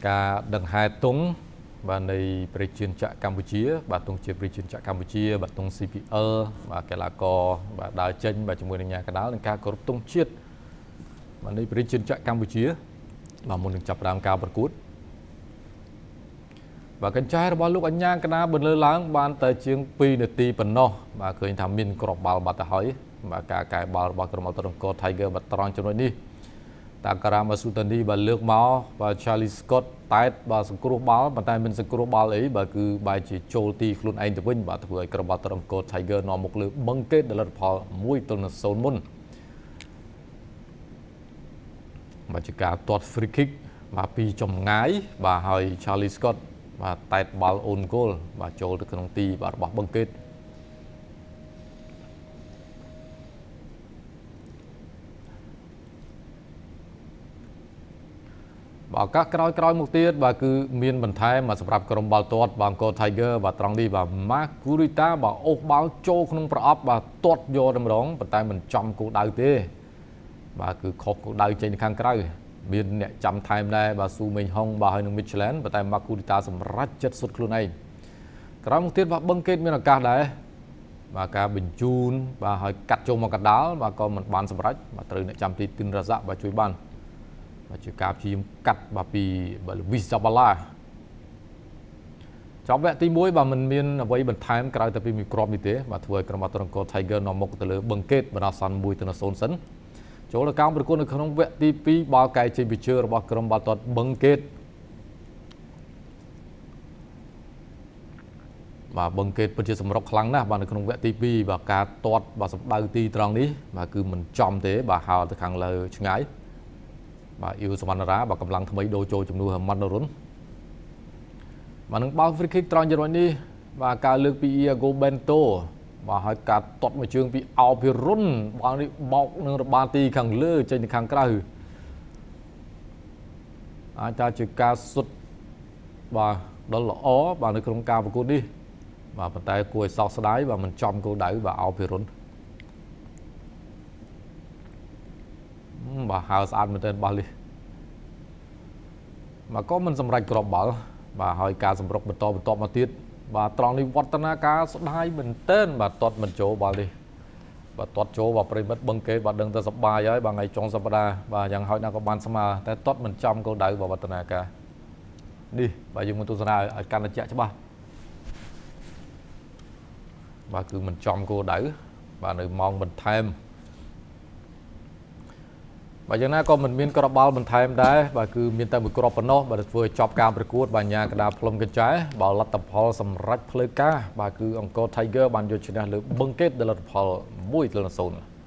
ការដង្ហែទង់បាទនៃប្រជាជាតិកម្ពុជាបាទទង់ជាតិប្រជាជាតិកម្ពុជាបាទទង់ CPL បាទកីឡាករបាទដើរចេញបាទជាមួយនឹងញ៉ាកដាលនឹងការគោរពទង់ជាតិបាទនៃប្រជាជាតិកម្ពុជាបាទមុននឹងចាប់ផ្ដើមការប្រកួតបាទកញ្ចែរបស់លោកអញ្ញាកណាបន្លឺឡើងបានតែជាង2នាទីប៉ុណ្ណោះបាទឃើញថាមានគ្រាប់បាល់បាត់ទៅហើយបាទការកែបាល់របស់ក្រុមអល់តរង្គរ Tiger បាទត្រង់ចំណុចនេះតាការ៉ាម៉ាស៊ូតានីបាទលើកមកបាទ Charlie Scott តែតបាទសង្គ្រោះបាល់ប៉ុន្តែមិនសង្គ្រោះបាល់អីបាទគឺបែរជាចូលទីខ្លួនឯងទៅវិញបាទធ្វើឲ្យក្រុមអល់តរង្គរ Tiger នាំមុខលើបឹងកេតដល់លទ្ធផល1-0មុនបាទជាការទាត់ free kick បាទពីចម្ងាយបាទហើយ Charlie Scott បាទតែតបាល់អូនគោលបាទចូលទៅក្នុងទីបាទរបស់បឹងកេតបាទឱកាសក្រោយៗមកទៀតបាទគឺមានបន្ថែមបាទសម្រាប់ក្រុមបាល់ទាត់បាទអង្គរ Tiger បាទត្រង់នេះបាទម៉ាគូរីតាបាទអូសបាល់ចូលក្នុងប្រអប់បាទទាត់យកតម្រងប៉ុន្តែមិនចំគោលដៅទេបាទគឺខុសគោលដៅចេញទៅខាងក្រៅមានអ្នកចាំថែមដែរបាទស៊ូមេងហុងបាទហើយនឹង Michelin ប៉ុន្តែម៉ាគូរីតាសម្រេចចិត្តសុទ្ធខ្លួនឯងក្រោយមកទៀតបាទបឹងកេតមានឱកាសដែរបាទការបញ្ជូនបាទហើយកាត់ចូលមកកណ្ដាលបាទក៏មិនបានសម្រេចបាទត្រូវអ្នកចាំទីទីនរ៉ាសាក់បាទជួយបានបាទជាការព្យាយាមកាត់បាទពីបាទលវីសាបាឡាចប់វគ្គទី1បាទមិនមានអ្វីបន្ថែមក្រៅតែពីមួយគ្រាប់នេះទេបាទធ្វើឲ្យក្រុមអត្តរង្គរ Tiger នាំមុខទៅលើបឹងកេតបណ្ដោះអាសន្ន1-0សិនចូលដល់ការប្រកួតនៅក្នុងវគ្គទី2បាល់កែចេញពីជើងរបស់ក្រុមបាល់ទាត់បឹងកេតបាទបឹងកេតពិតជាសម្រុកខ្លាំងណាស់បាទនៅក្នុងវគ្គទី2បាទការទាត់បាទសម្ដៅទីត្រង់នេះបាទគឺមិនចំទេបាទហើរទៅខាងលើឆ្ងាយបាទអ៊ីវសវណ្ណរាបាទកម្លាំងថ្មីដូរចូលជំនួសហម៉ាត់នរុនបាទនឹងបាល់ free kick ត្រង់ចំណុចនេះបាទការលើកពី Iago Bento បាទហើយការទាត់មួយជើងពីអោភិរុនបាល់នេះបោកនឹងរបាទីខាងលើចេញទៅខាងក្រៅអាចថាជាការសុទ្ធបាទដល់ល្អបាទនៅក្នុងការប្រកួតនេះបាទប៉ុន្តែគួរឲ្យសោកស្ដាយបាទមិនចំគោលដៅបាទអោភិរុនបាទហើស្អាតមែនទែនបាល់នេះបាទក៏មិនសម្រេចគ្រាប់បាល់បាទហើយការសម្រុកបន្តបន្ទាប់មកទៀតបាទត្រង់នេះវឌ្ឍនាការស្ដាយមែនទែនបាទទាត់មិនចូលបាល់នេះបាទទាត់ចូលបាទប្រិមិត្តបឹងកេតបាទដឹងតែសប្បាយហើយបាទថ្ងៃចុងសប្តាហ៍បាទយ៉ាងហោចណាស់ក៏បានស្មើតែទាត់មិនចំគោលដៅបាទវឌ្ឍនាការនេះបាទយើងមកទស្សនាឲ្យកាន់តែជាក់ច្បាស់បាទគឺមិនចំគោលដៅបាទនៅម៉ោងបន្ថែមបាទយ៉ាងណាក៏មិនមានគ្រាប់បាល់បន្ថែមដែរបាទគឺមានតែមួយគ្រាប់ប៉ុណ្ណោះបាទធ្វើឲ្យចប់ការប្រកួតបាទញ៉ាកដាផ្លុំកញ្ចែបាទលទ្ធផលសម្រេចផ្លូវការបាទគឺអង្គរ Tiger បានយកឈ្នះលើបឹងកេតដោយលទ្ធផល1-0